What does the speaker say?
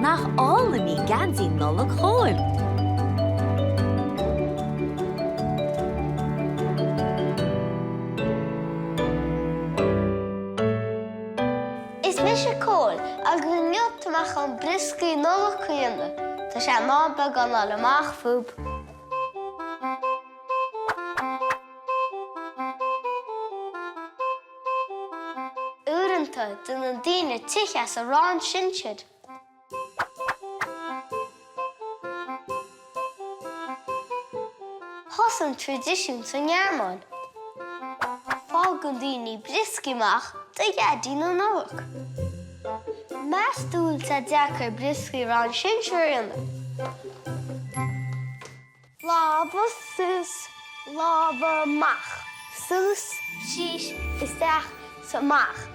Nach álainn í geansaí Nollag Chóil? Is mise Cóil agus inniu tá mé chun brioscaí Nollag a dhéanamh. Tá sé in am beagán a fháil amach fúb. Uaireanta, déanann daoine tithe as arán sinsir. Thosaigh an traidisiún sa nGearmáin. Fágann daoine brioscaí amach do Dhaidí na Nollag. Meas tú an bhfuil sé deacair brioscaí arán sinsir a dhéanamh? Lámha suas, lámha amach. Suas, síos, isteach 's amach.